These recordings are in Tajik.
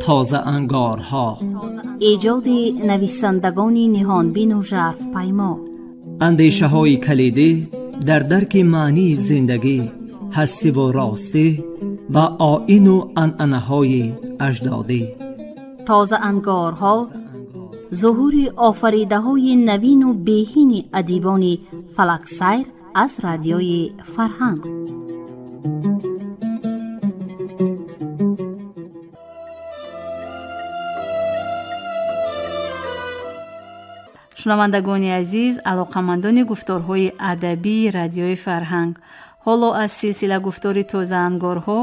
Тозаангорҳо, эҷоди нависандагони ниҳонбину жарфпаймо, андешаҳои калидӣ дар дарки маънии зиндагӣ, ҳастиву ростӣ ва оину анъанаҳои аҷдодӣ. Тозаангорҳо зуҳури офаридаҳои навину беҳини адибони фалаксайр аз Радиои Фарҳанг. Шунавандагони азиз, алоқамандони гуфторҳои адабии Радиои Фарҳанг, ҳоло аз силсила гуфтори тозаангорҳо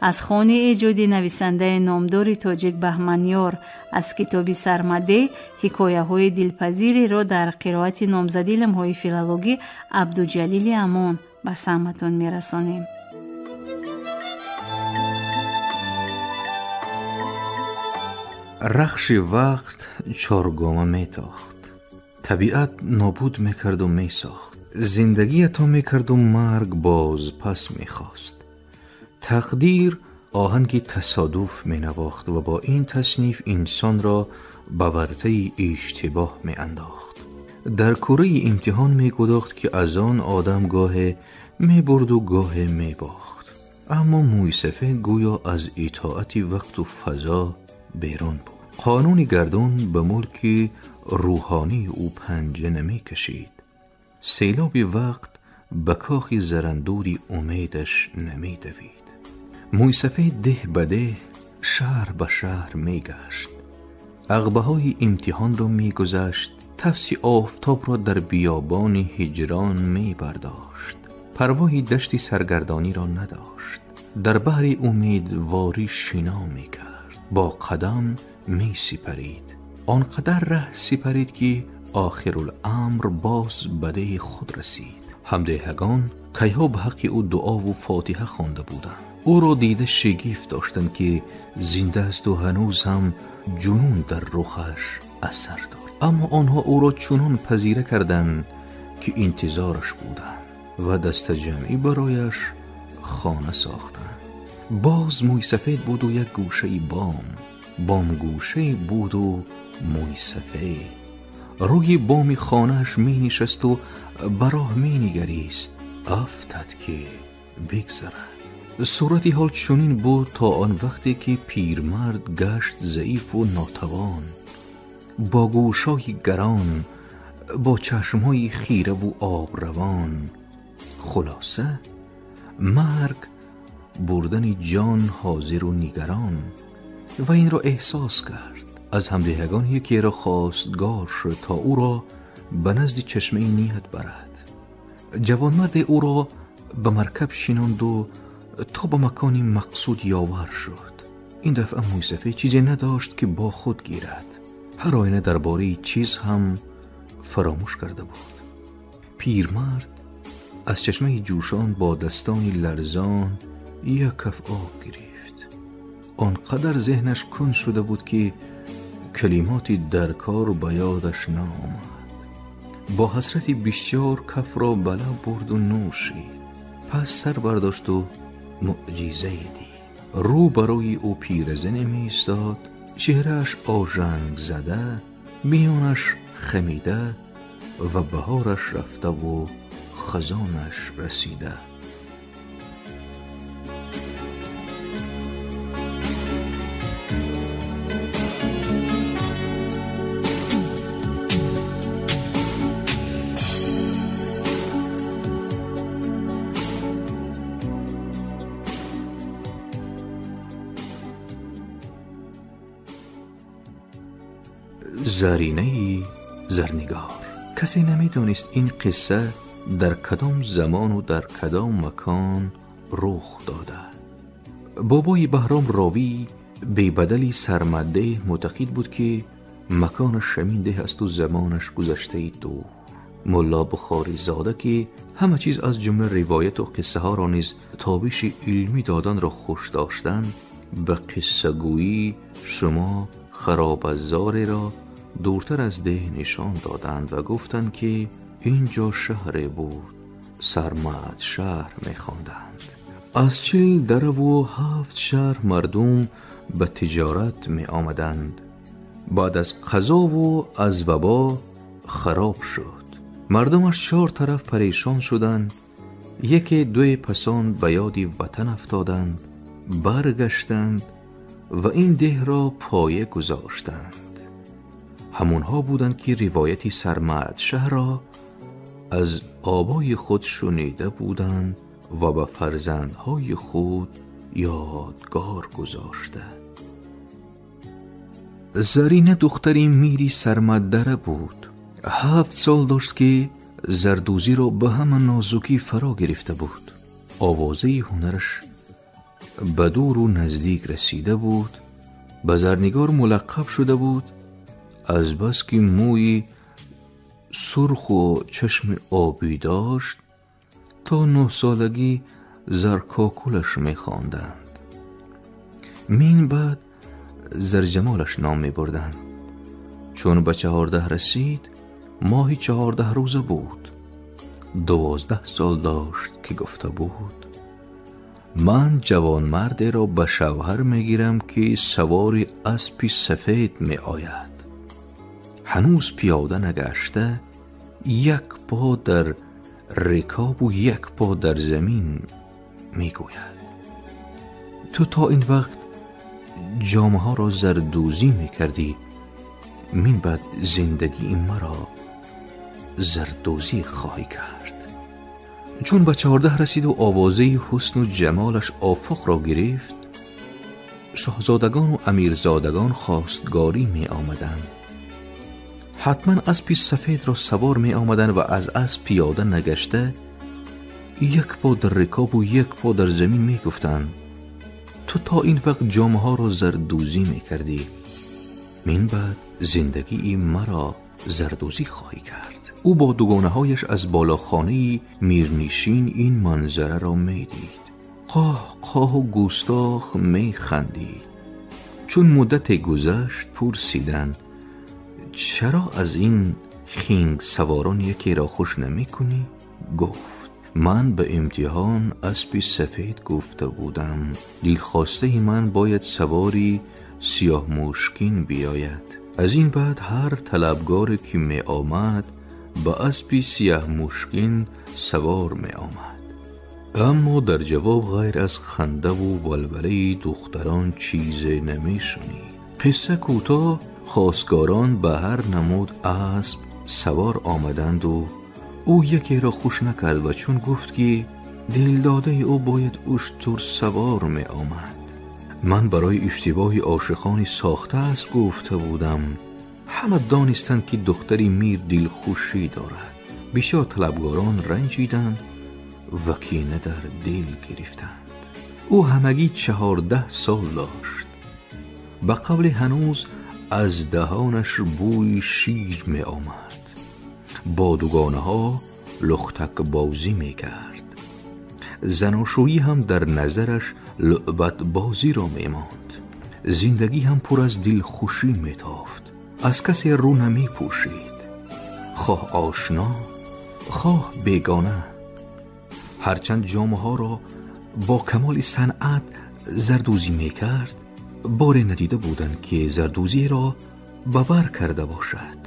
аз хони эҷоди нависандаи номдори тоҷик Баҳманёр аз китоби Сармаде ҳикояҳои дилпазиреро дар қироати номзади илмҳои филологӣ Абдуҷалили Амон ба самъатон мерасонем. Рахши вақт чоргома метохт, табиат нобуд мекарду месохт, зиндагиато мекарду марг боз пас мехост. Тақдир оҳанги тасодуф менавохт ва бо ин тасниф инсонро ба вартаи иштибоҳ меандохт. Дар кураи имтиҳон мегудохт, ки аз он одам гоҳе мебурду гоҳе мебохт. Аммо мӯйсафед гӯё аз итоати вақту фазо берун буд. Қонуни гардун ба мулки рӯҳонии ӯ панҷа намекашид. Селоби вақт ба кохи зарандури умедаш намедавид. Мӯйсафед деҳ ба деҳ, шаҳр ба шаҳр мегашт, ағбаҳои имтиҳонро мегузашт, тафси офтобро дар биёбони ҳиҷрон мебардошт, парвоҳи дашти саргардониро надошт, дар баҳри умедворӣ шино мекард, бо қадам месипарид. Он қадар раҳ сипарид, ки охируламр боз ба деҳи худ расид. Ҳамдеҳагон кайҳо ба ҳаққи ӯ дуову фотиҳа хонда буданд. Ӯро дида шигифт доштанд, ки зинда асту ҳанӯз ҳам ҷунун дар рухаш асар дорад. Аммо онҳо ӯро чунон пазира карданд, ки интизораш буданд ва дастаҷамъӣ барояш хона сохтанд. Боз мӯйсафед буду як гӯшаи бом, бомгӯшае буду мӯйсафед. Рӯи боми хонааш менишасту ба роҳ менигарист, афтад ки бигзарад. Сурати ҳол чунин буд то он вақте ки пирмард гашт заифу нотавон, бо гӯшҳои гарон, бо чашмҳои хираву обравон. Хулоса, марг бурдани ҷон ҳозиру нигарон, ва инро эҳсос кард. Аз ҳамдеҳагон якеро хостгор шуд, то ӯро ба назди чашмаи ният барад. Ҷавонмарде ӯро ба маркаб шинонду то ба макони мақсуд ёвар шуд. Ин дафъа мӯйсафед чизе надошт, ки бо худ гирад. Ҳар оина дар бораи чиз ҳам фаромӯш карда буд. Пирмард аз чашмаи ҷӯшон бо дастони ларзон як каф об гирифт. Он қадар зеҳнаш кунд шуда буд, ки калимоти даркор ба ёдаш наомад. Бо ҳасрати бисёр кафро ба лаб бурду нӯшид. Пас сар бардошту мӯъҷизае дид. Рӯ барои ӯ пиразане меистод, чеҳрааш ожанг зада, миёнаш хамида ва баҳораш рафтаву хазонаш расида. Заринаи зарнигор. Касе намедонист ин қисса дар кадом замону дар кадом макон рух дода. Бобои Баҳром ровӣ бебадали Сармаддеҳ мӯътақид буд, ки маконаш ҳамин деҳ асту замонаш гузаштаи дур. Мулло Бухоризода, ки ҳама чиз аз ҷумла ривояту қиссаҳоро низ тобиши илмӣ доданро хуш доштанд, ба қиссагӯӣ шумо харобазореро дуртар аз деҳ нишон доданд ва гуфтанд, ки ин ҷо шаҳре буд, Сармад шаҳр мехонданд. Аз 40 дараву 7 шаҳр мардум ба тиҷорат меомаданд. Баъд аз қазову аз вабо хароб шуд. Мардумаш 4 тараф парешон шуданд. Яке дуи пасон ба ёди ватан афтоданд, баргаштанд ва ин деҳро поя гузоштанд. Ҳамонҳо буданд, ки ривояти Сармадшаҳрро аз обои худ шунида буданд ва ба фарзандҳои худ ёдгор гузошта. Зарина духтари мири Сармаддара буд. 7 сол дошт, ки зардӯзиро ба ҳама нозукӣ фаро гирифта буд. Овозаи ҳунараш ба дуру наздик расида буд, ба Зарнигор мулаққаб шуда буд. Аз бас ки мӯи сурху чашми обӣ дошт, то 9 солагӣ Заркокулаш мехонданд. Мин баъд Зарҷамолаш ном мебурданд. Чун ба 14 расид, моҳи 14 рӯза буд. 12 сол дошт, ки гуфта буд: ман ҷавонмардеро ба шавҳар мегирам, ки савори аспи сафед меояд. Ҳанӯз пиёда нагашта, як по дар рикобу як по дар замин мегӯяд. Ту то ин вақт ҷомаҳоро зардӯзӣ мекардӣ, мин баъд зиндагии маро зардӯзӣ хоҳӣ кард. Чун ба 14 расиду овозаи ҳусну ҷамолаш офоқро гирифт, шоҳзодагону амирзодагон хостгорӣ меомаданд. Ҳатман аспи сафедро савор меомаданд ва аз асп пиёда нагашта, як по дар рикобу як по дар замин мегуфтанд: ту то ин вақт ҷомаҳоро зардӯзӣ мекардӣ, мин баъд зиндагии маро зардӯзӣ хоҳӣ кард. Ӯ бо дугонаҳояш аз балохонаи мирнишин ин манзараро медид. Қоҳ қоҳу густох механдид. Чун муддате гузашт, пурсиданд: чаро аз ин хинг саворон якеро хуш намекунӣ? Гуфт: ман ба имтиҳон аспи сафед гуфта будам. Дилхостаи ман бояд савори сиёҳмушкин биёяд. Аз ин баъд ҳар талабгоре ки меомад, ба аспи сиёҳмушкин савор меомад. Аммо дар ҷавоб ғайр аз хандаву валвалаи духтарон чизе намешунид. Қисса кӯтоҳ, хостгорон ба ҳар намуд асп савор омаданду ӯ якеро хуш накард ва чун гуфт, ки дилдодаи ӯ бояд уштурсавор меомад. Ман барои иштибоҳи ошиқони сохта аст гуфта будам. Ҳама донистанд, ки духтари мир дилхушӣ дорад. Бисёр талабгорон ранҷиданд ва кина дар дил гирифтанд. Ӯ ҳамагӣ 14 сол дошт. Ба қавли ҳанӯз аз даҳонаш бӯи шир меомад. Бо дугонаҳо лухтакбозӣ мекард. Заношӯӣ ҳам дар назараш лӯбатбозиро мемонд. Зиндагӣ ҳам пур аз дилхушӣ метофт. Аз касе рӯ намепӯшид, хоҳ ошно, хоҳ бегона. Ҳарчанд ҷомаҳоро бо камоли санъат зардӯзӣ мекард, боре надида буданд, ки зардӯзиро ба бар карда бошад.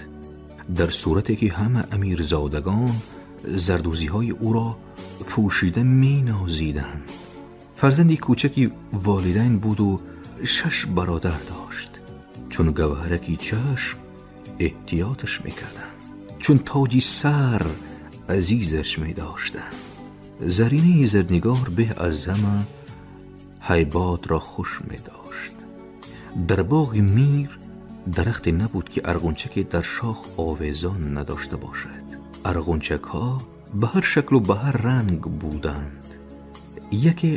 Дар сурате ки ҳама амирзодагон зардӯзиҳои ӯро пӯшида менозиданд. Фарзанди кӯчаки волидайн буду 6 бародар дошт. Чун гавҳараки чашм эҳтиёташ мекарданд, чун тоҷи сар азизаш медоштанд. Заринаи Зарнигор беҳ аз ҳама ҳайботро хуш медошт. Дар боғи мир дарахте набуд, ки арғунчаке дар шох овезон надошта бошад. Арғунчакҳо ба ҳар шаклу ба ҳар ранг буданд. Яке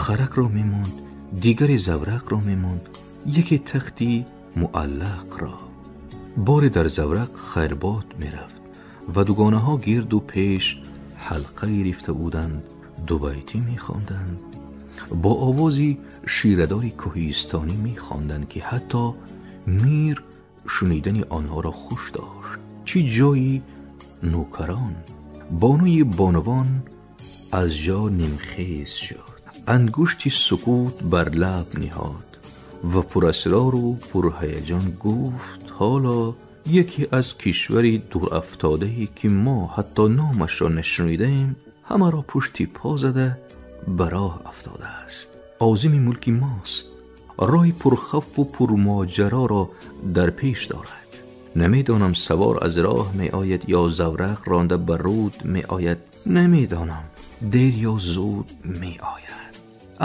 харакро мемонд, дигаре заврақро мемонд, яке тахти муаллақро. Боре дар заврақ хайрбод мерафт ва дугонаҳо гирду пеш ҳалқа гирифта буданд, дубайтӣ мехонданд. Бо овози ширадори кӯҳистонӣ мехонданд, ки ҳатто мир шунидани онҳоро хуш дошт. Чӣ ҷои нӯкарон! Бонуи бонувон аз ҷо нимхез шуд. ангушти сукут бар лаб ниҳод ва пурасрору пурҳаяҷон гуфт: ҳоло яке аз кишвари дурафтодае ки мо ҳатто номашро нашунидаем, ҳамаро пушти по зада ба роҳ афтодааст. Озими мулки мост, роҳи пурхавфу пурмоҷароро дар пеш дорад. Намедонам савор аз роҳ меояд ё заврақ ронда ба руд меояд, намедонам дер ё зуд меояд,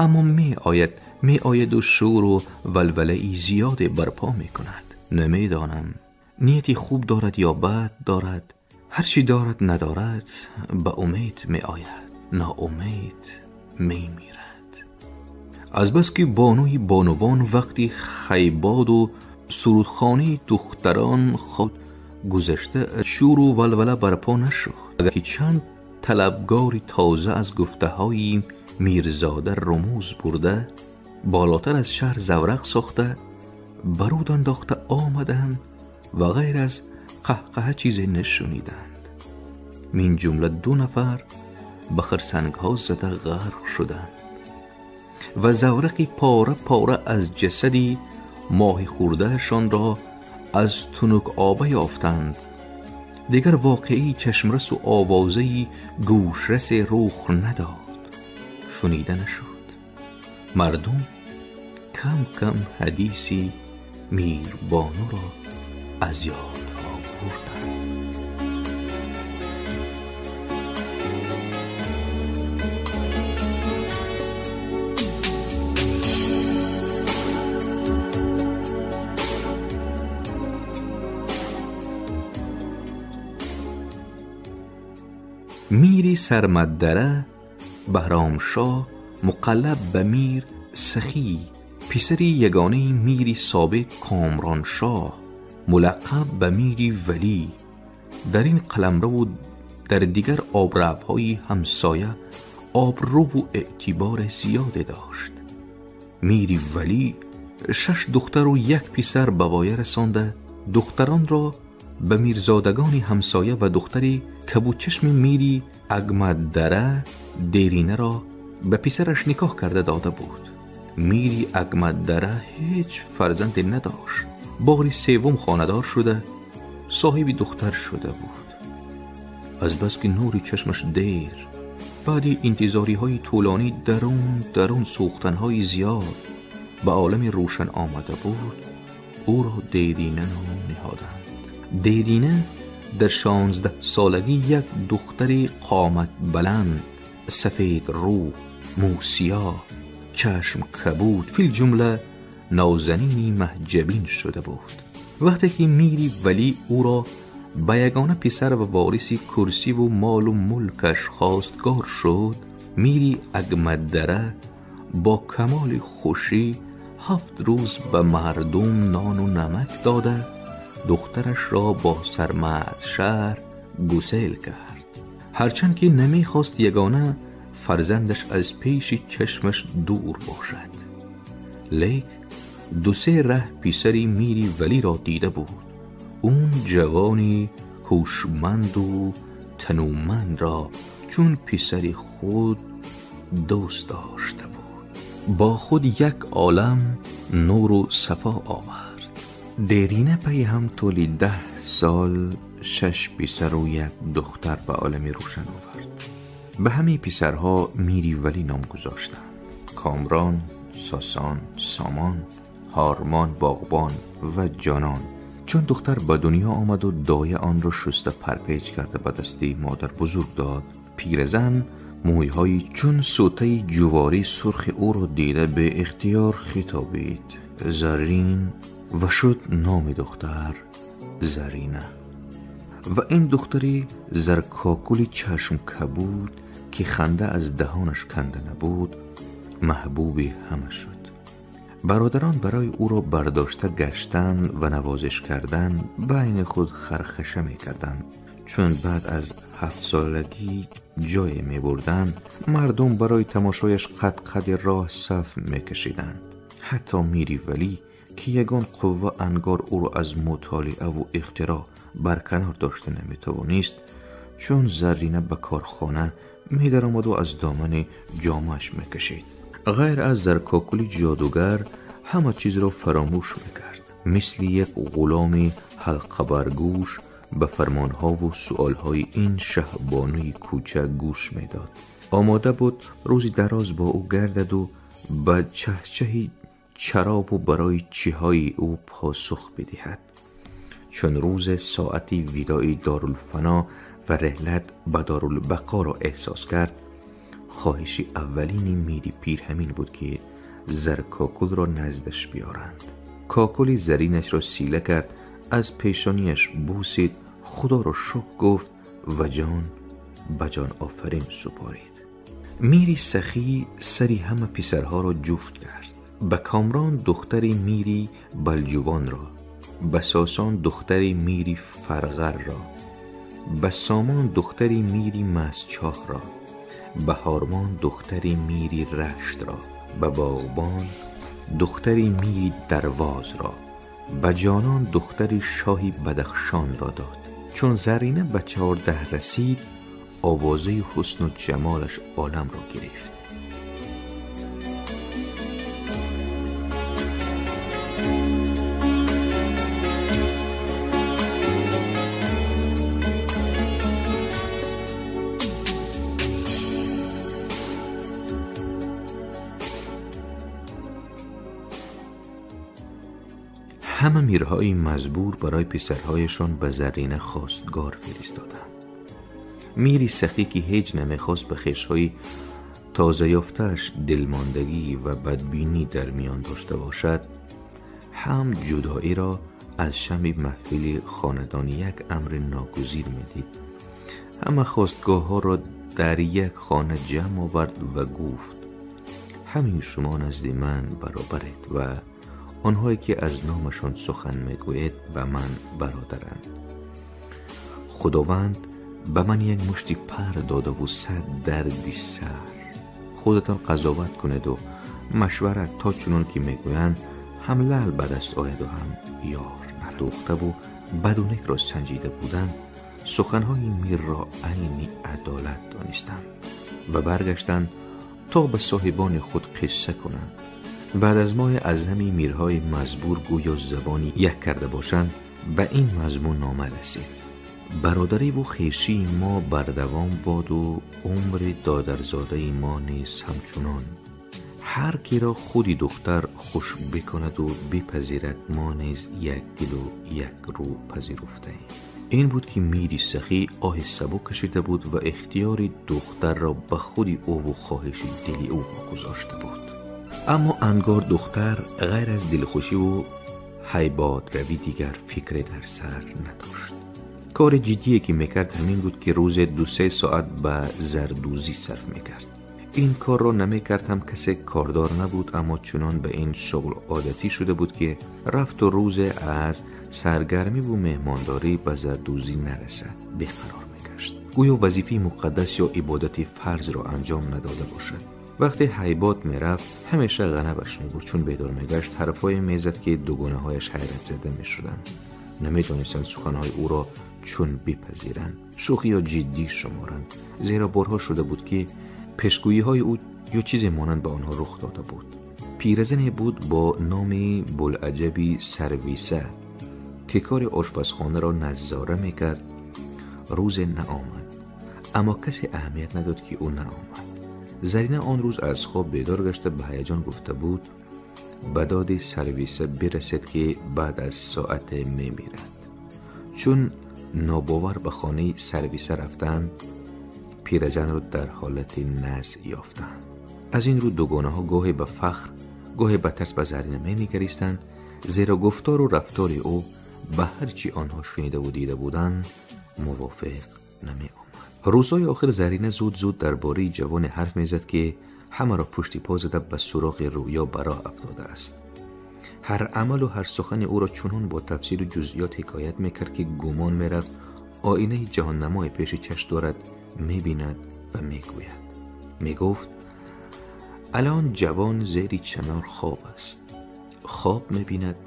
аммо меояд, меояду шӯру валвалаи зиёде барпо мекунад. Намедонам нияти хуб дорад ё бад дорад, ҳарчи дорад надорад, ба умед меояд, ноумед мемирад. Азбаски бонуи бонувон вақти хайбоду сурудхонаи духтарон худ гузашта, шӯру валвала барпо нашуд. Агар ки чанд талабгори тоза аз гуфтаҳои мирзода румӯз бурда, болотар аз шаҳр заврақ сохта, ба руд андохта омаданд ва ғайр аз қаҳқаҳа чизе нашуниданд. Мин ҷумла 2 нафар ба хирсангҳо зада ғарқ шуданд ва заврақи пора пора аз ҷасади моҳи хӯрдаашонро аз тунук оба ёфтанд. Дигар воқеаи чашмрасу овозаи гӯшрасе рух надод, шунида нашуд. Мардум кам кам ҳадиси мирбонуро аз ёдҳо бурданд. Мири Сармаддара Баҳромшоҳ муқаллаб ба мир Сахӣ, писари ягонаи мири собиқ Комроншоҳ, мулаққаб ба мири Валӣ, дар ин қаламраву дар дигар обравҳои ҳамсоя обрӯву эътибори зиёде дошт. Мири Валӣ 6 духтару 1 писар ба воя расонда, духтаронро ба мирзодагони ҳамсоя ва духтари кабудчашми мири Агмаддара Деринаро ба писараш никоҳ карда дода буд. Мири Агмаддара ҳеҷ фарзанде надошт. Бори севум хонадор шуда, соҳиби духтар шуда буд. Азбаски нури чашмаш дер, баъди интизориҳои тӯлонӣ дарун сӯхтанҳои зиёд ба олами рӯшан омада буд, ӯро Дерина ном ниҳоданд. Дерина дар 16 солагӣ як духтари қомат баланд, сафед рӯ, мӯсиёҳ, чашм кабуд, филҷумла нозанини маҳҷабин шуда буд. Вақте ки мири Валӣ ӯро ба ягона писар ва вориси курсиву молу мулкаш хостгор шуд, мири Агмаддара бо камоли хушӣ 7 рӯз ба мардум нону намак дода, духтарашро бо сармад шаҳр гусел кард. Ҳарчанд ки намехост ягона фарзандаш аз пеши чашмаш дур бошад, лек 2-3 раҳ писари мири Валиро дида буд. Он ҷавони ҳушманду танумандро чун писари худ дӯст дошта буд. Бо худ як олам нуру сафо овард. Дерина пайи ҳам тӯли 10 сол 6 писару 1 духтар ба олами рӯшан овард. Ба ҳамаи писарҳо мири Валӣ ном гузоштанд: Комрон, Сосон, Сомон, Ҳармон, Боғбон ва Ҷонон. Чун духтар ба дунё омаду доя онро шуста парпеч карда ба дасти модар бузург дод, пиразан мӯйҳои чун сӯтаи ҷуворӣ сурхи ӯро дида беихтиёр хитобид: Зарин, ва шуд номи духтар Зарина. Ва ин духтари заркокули чашмкабуд, ки ханда аз даҳонаш канда набуд, маҳбуби ҳама шуд. Бародарон барои ӯро бардошта гаштан ва навозиш кардан байни худ хархаша мекарданд. Чун баъд аз 7 солагӣ ҷое мебурданд, мардум барои тамошояш қад-қади роҳ саф мекашиданд. Ҳатто мири Валӣ, ки ягон қувва ангор ӯро аз мутолиаву ихтироъ барканор дошта наметавонист, чун Зарина ба корхона медаромаду аз домани ҷомааш мекашид. Ғайр аз Заркокули ҷодугар ҳама чизро фаромӯш мекард. Мисли як ғуломи ҳалқабаргӯш ба фармонҳову суолҳои ин шаҳбонуи кӯча гӯш медод. Омода буд рӯзи дароз бо ӯ гардаду ба чаҳчаҳи чарову барои чиҳои ӯ посух бидиҳад. Чун рӯз соати видои дорулфано ва реҳлат ба дорулбақоро эҳсос кард, хоҳиши аввалини мири пир ҳамин буд ки Заркокулро наздаш биёранд. Кокули заринашро сила кард, аз пешонияш бусид, худоро шукр гуфт ва ҷон ба ҷон офарин супорид. Мири сахӣ сари ҳама писарҳоро ҷуфт кард. Ба Камрон духтари мири Балҷувонро, ба Сосон духтари мири Фарғарро, ба Сомон духтари мири Масчоҳро, ба Ҳормон духтари мири Раштро, ба Боғбон духтари мири Дарвозро, ба Ҷонон духтари шоҳи Бадахшонро дод. Чун Зарина ба 14 расид, овозаи ҳусну ҷамолаш оламро гирифт. Ҳама мирҳои мазбур барои писарҳояшон ба Зарина хостгор фиристоданд. Мири сахӣ ки ҳеҷ намехост ба хешҳои тозаёфтааш дилмондагӣ ва бадбинӣ дар миён дошта бошад, ҳам ҷудоиро аз шамъи маҳфили хонадон як амри ногузир медид. Ҳама хостгоҳҳоро дар як хона ҷамъ овард ва гуфт: ҳамин шумо назди ман баробаред ва онҳое ки аз номашон сухан мегӯед ба ман бародаранд. Худованд ба ман як мушти пар додаву 100 дарди сар. Худатон қазоват кунеду машварат то чунон ки мегӯянд ҳам лаъл ба даст ояду ҳам ёр. Надухтаву баду некро санҷида буданд, суханҳои мирро айни адолат донистанд ва баргаштанд то ба соҳибони худ қисса кунанд. Баъд аз моҳи аз ҳами мирҳои мазбур гӯё забони як карда бошанд, ба ин мазмун нома расид: бародариву хешии мо бардавом боду умри додарзодаи мо низ ҳамчунон. Ҳар киро худи духтар хуш бикунаду бипазирад, мо низ як дилу як рӯ пазируфтаем. Ин буд ки мири сахӣ оҳи сабук кашида буд ва ихтиёри духтарро ба худи ӯву хоҳиши дили ӯ гузошта буд. Аммо ангор духтар ғайр аз дилхушиву ҳайботравӣ дигар фикре дар сар надошт. Кори ҷиддие ки мекард ҳамин буд ки рӯзе 2-3 соат ба зардӯзӣ сарф мекард. Ин корро намекард ҳам касе кордор набуд, аммо чунон ба ин шуғл одатӣ шуда буд ки рафту рӯзе аз саргармиву меҳмондорӣ ба зардӯзӣ нарасад, беқарор мегашт. Гӯё вазифаи муқаддас ё ибодати фарзро анҷом надода бошад. Вақте ҳайбот мерафт, ҳамеша ғанабаш мебурд. Чун бедор мегашт, ҳарфҳое мезад ки дугонаҳояш ҳайратзада мешуданд. Намедонистанд суханҳои ӯро чун бипазиранд, шӯхӣ ё ҷиддӣ шуморанд, зеро борҳо шуда буд ки пешгӯиҳои ӯ ё чизе монанд ба онҳо рух дода буд. Пиразане буд бо номи Булаҷаби Сарвиса ки кори ошпазхонаро назора мекард. Рӯзе наомад, аммо касе аҳамият надод ки ӯ наомад. Зарина он рӯз аз хоб бедор гашта ба ҳаяҷон гуфта буд: ба доди Сарвиса бирасед ки баъд аз соате мемирад. Чун нобовар ба хонаи Сарвиса рафтанд, пиразанро дар ҳолати назъ ёфтанд. Аз ин рӯ дугонаҳо гоҳе ба фахр, гоҳе ба тарс ба Зарина менигаристанд, зеро гуфтору рафтори ӯ ба ҳар чи онҳо шунидаву дида буданд мувофиқ намеомад. Рӯзҳои охир Зарина зуд-зуд дар бораи ҷавоне ҳарф мезад ки ҳамаро пушти по зада ба суроғи рӯё ба роҳ афтодааст. Ҳар амалу ҳар сухани ӯро чунон бо тафсилу ҷузъиёт ҳикоят мекард ки гумон мерафт оинаи ҷаҳоннамои пеши чашм дорад, мебинад ва мегӯяд. Мегуфт: алон ҷавон зери чанор хоб аст, хоб мебинад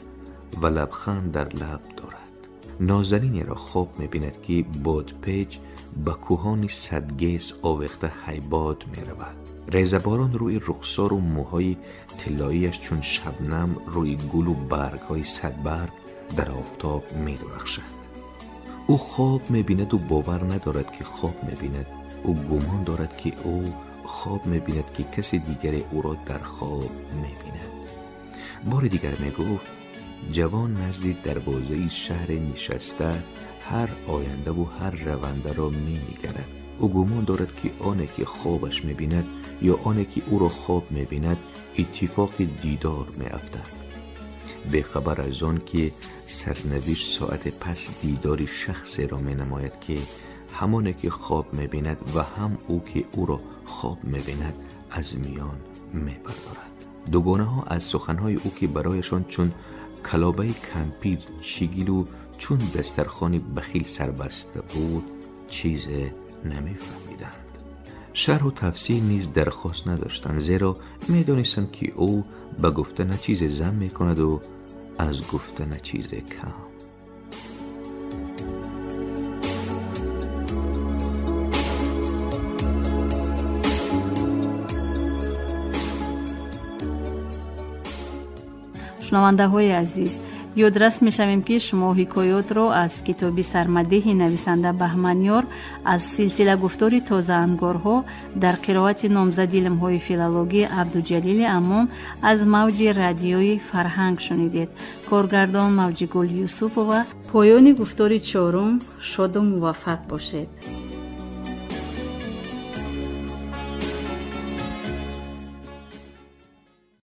ва лабханд дар лаб дорад. Нозанинеро хоб мебинад ки бодпеч ба кӯҳони садгез овехта ҳайбод меравад. Резаборон рӯи рухсору мӯҳои тиллоияш чун шабнам рӯи гулу баргҳои садбарг дар офтоб медурахшад. Ӯ хоб мебинаду бовар надорад, ки хоб мебинад. Ӯ гумон дорад, ки ӯ хоб мебинад, ки каси дигаре ӯро дар хоб мебинад. Бори дигар мегуфт: ҷавон назди дарвозаи шаҳре нишаста ҳар ояндаву ҳар равандаро менигарад. Ӯ гумон дорад, ки оне ки хобаш мебинад ё оне ки ӯро хоб мебинад, иттифоқи дидор меафтад, бехабар аз он ки сарнавишт соате пас дидори шахсеро менамояд, ки ҳамоне ки хоб мебинад ва ҳам ӯ ки ӯро хоб мебинад аз миён мебардорад. Дугонаҳо аз суханҳои ӯ, ки барояшон чун калобаи кампир чигилу чун дастархони бахил сарбаста буд, чизе намефаҳмиданд. Шарҳу тафсир низ дархост надоштанд, зеро медонистанд, ки ӯ ба гуфта на чизе зам мекунаду аз гуфта на чизе кам. Шунавандаҳои азиз, ёдрас мешавем, ки шумо ҳикоётро аз китоби сармадеҳи нависанда Баҳманёр аз силсила гуфтори тозаангорҳо дар қироати номзади илмҳои филологӣ Абдуҷалили Амон аз мавҷи радиои Фарҳанг шунидед. Коргардон Мавҷигул Юсупова. Поёни гуфтори чорум. Шоду муваффақ бошед.